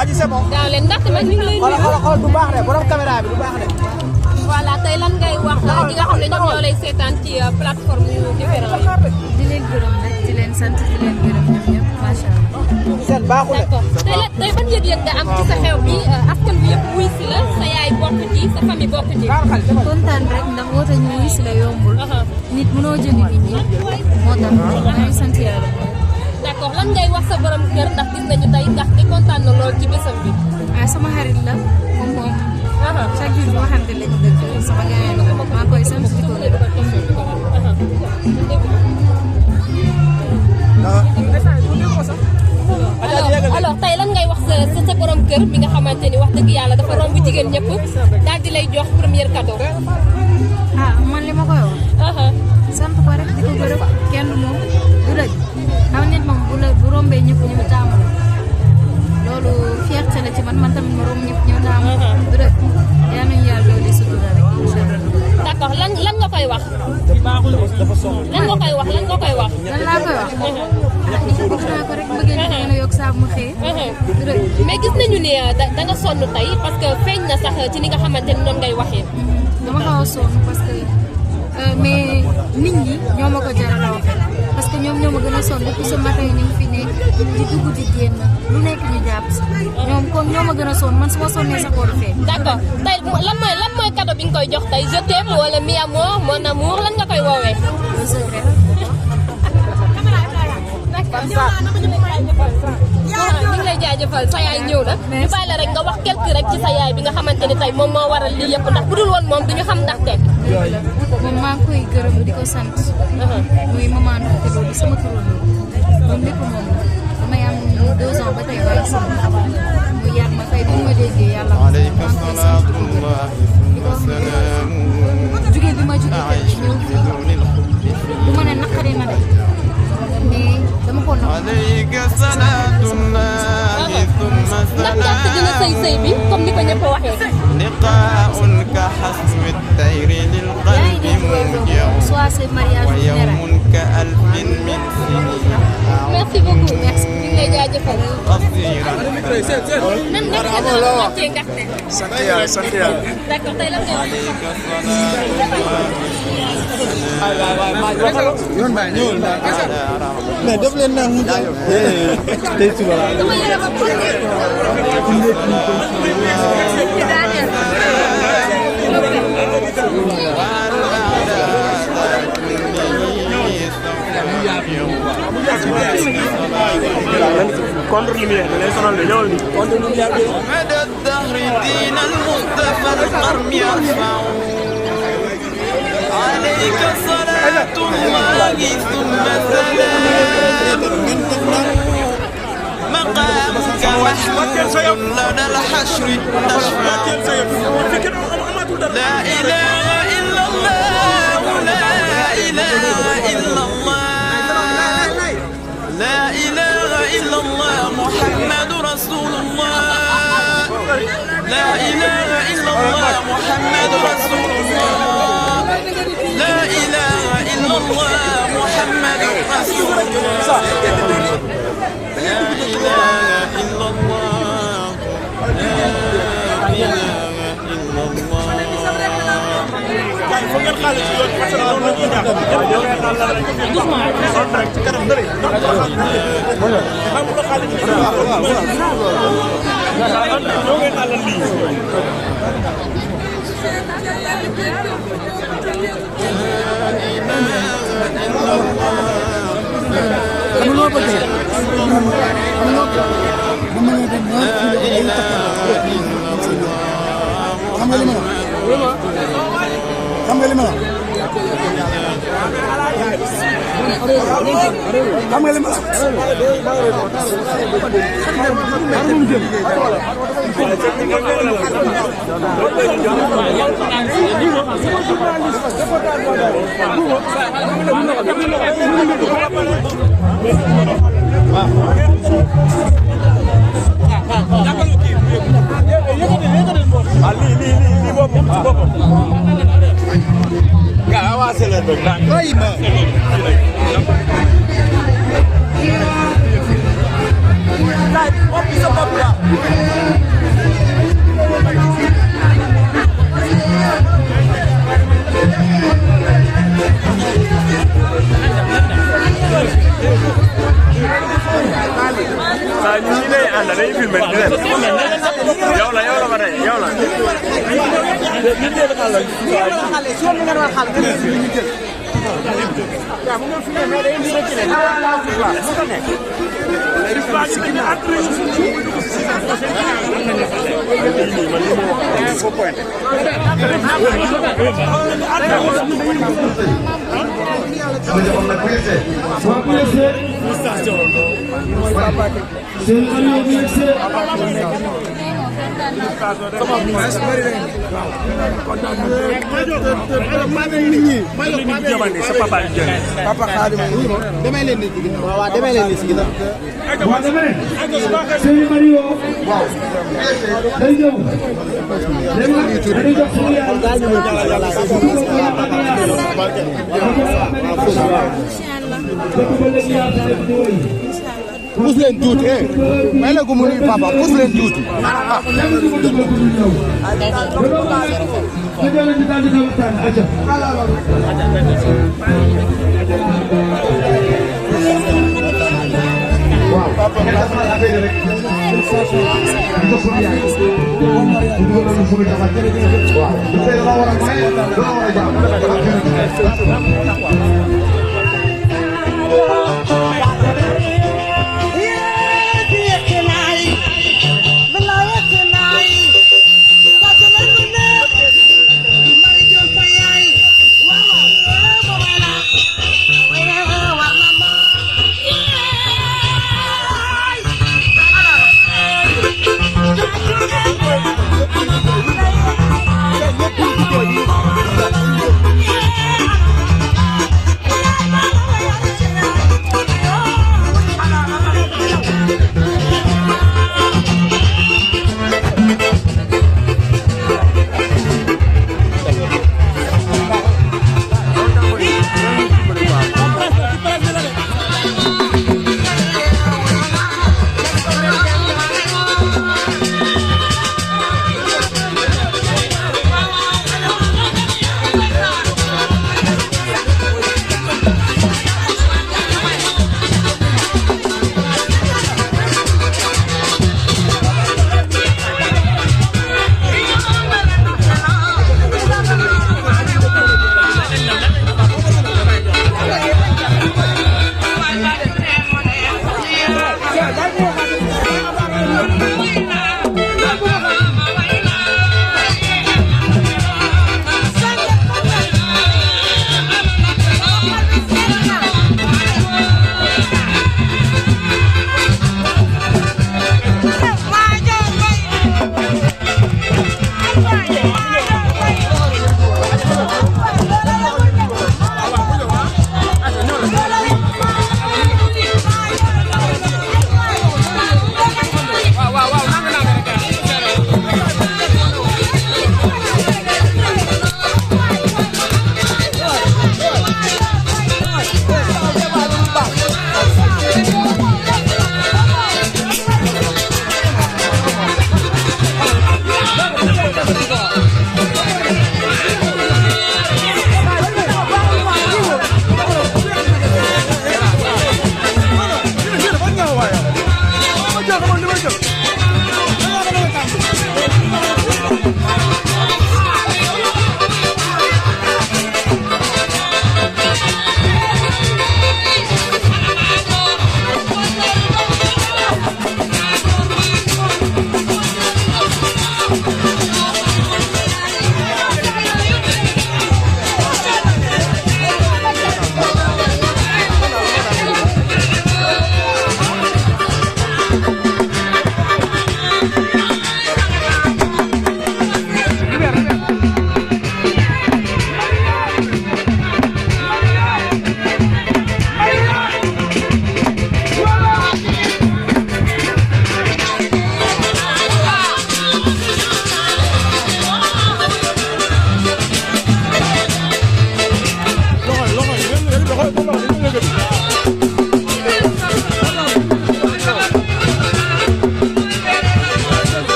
aji c'est bon. gaaw leen ndaxte man ñu ngi lay nuyu. xool du baax de borom caméra bi du baax de. voilà tey lan ngay wax ñi nga xam ne ñoom ñoo lay seetaan ci plateforme yu différent yi. di leen gërëm rek di leen sant di leen gërëm ñoom ñëpp macha allah. seen baaxul de. d'accord tey ban yëg-yëg nga am ci sa xew bi askan bi yëpp wuy si la sa yaay bokk ci sa famille bokk ci. kontaan rek ndax woote ñu wuy si la yombul. nit mënoo jënd nit ñi moo tax maa ngi sant yàlla. d'accord lan ngay wax sa borom kër ndax gis nañu tey ndax di kontaan na lool ci bésam bi. ah sama xarit la moom chaque jour boo xam ne lañu dëkk sama gars yi maa koy sant di ko gërëm. alors tey lan ngay wax sa borom kër bi nga xamante ni wax dëgg yàlla dafa romb jigéen ñëpp daal di lay jox premier cadeau. ah man li ma koy wax. sant ko rek di ko gërëm kenn moom du dëgg xam nit moom bu rombee ñëpp ñu taamu la loolu fierté la ci man tamit ma romb ñëpp ñëw taamu du dëgg yaa nañu yàlla doole sutura rek incha allah. d'accord lan nga koy wax. lan nga koy wax. lan laa koy wax. di ko bëgg naa ko rek bëggee ñu gën a yokk saa mu xëy. du dëgg mais gis nañu ne da nga sonn tey parce que feeñ na sax ci ni nga xamante ni noonu ngay waxee. dama xaw a sonn parce que mais nit ñi ñoo ma ko jaraloo parce que ñoom ñoo ma gën a sonn depuis ce matin ñu ngi fi nekk di dugg di génn lu nekk ñu jàpp si ñoom kon ñoo ma gën a sonn man su ma sonnee sax koo defee. d'accord tey lan mooy cadeau bi nga koy jox tey je t'aime wala mi amour mon amour lan nga koy woowee. ñu ngi lay jaajëfal sa yaay ñëw na ñu bàyyi la rek nga wax quelque rek ci sa yaay bi nga xamante ni tey moom moo waral lii yëpp ndax bu dul woon moom duñu xam ndax teg moom maa ngi koy gërëm di ko sant muy maman te loolu sama turandoo moom lépp moom la damay am 2 ans ba tey maa ngi sama mu yar ma tey bu ma déggee yàlla maa ngi koy sant di ko gërëm di ko jugee bi ma jugee tey ñëw du ma ne naqari na de mais dama ko nax. ndax gàtt dina sëy bi comme ni ko ñëpp waxee. soit c'est mariage général. merci beaucoup merci ñu ngi lay jaajëfal. nan nga ko doon wàccee gàtt. sant yàlla sant yàlla. d'accord tey lan ngay wax. yoon baa ñëwul mais def leen nag mu tey suba la contre lumière da lay sonal de ñëwal ni contre lumière bi mada dahri din al mustafa al qarm yarfa'u عليك صلاة الله ثم سلام مقامك محمود لدى الحشر تشفع لا إله إلا الله لا إله إلا الله لا إله إلا الله محمد رسول الله لا إله إلا الله محمد رسول الله لا إله إلا الله محمد رسول الله لا إله إلا الله لا إله إلا الله xam nga li ma la xam nga li ma la Pousse leen tuuti may la ko mu nuyu papa pousse leen tuuti waaw papa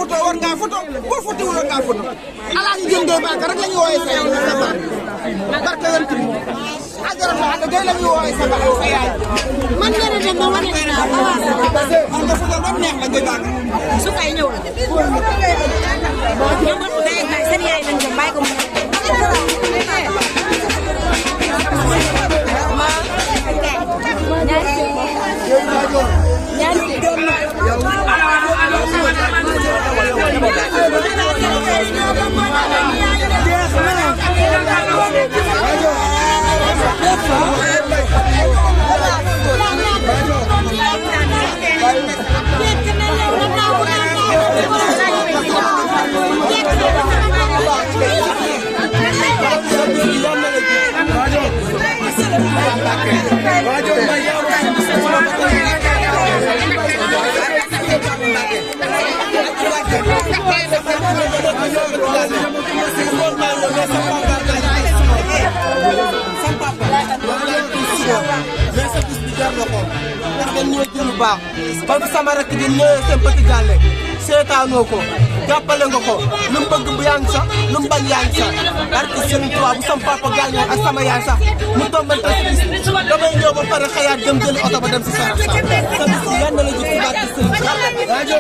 photo war ngaa photo boo photo war ngaa photo Alaaji Jëndee Barka rek la ñu wooyee sa yaay sa baay barke yéen tamit ajaratu Anta Gueye la ñu wooyee sa baay sa yaay man ngeen dem ba wane ni naa man nga photo ba neex la Gueye Barka su kay ñëw la ñoom ko day ak seen yaay lañ dem bàyyi ko ba sama rek di ñëwee seen petit gàlle seetaanoo ko jàppale nga ko lu mu bëgg bu yaa ngi sax lu mu bañ yaa ngi sax barke Serigne Touba bu sama papa gàlle ak sama yaay sax mu tombante si bis damay ñëw ba pare xëyaat dem jëli oto ba dem si sarax sax sa bis bi yan na la jëf si barke Aja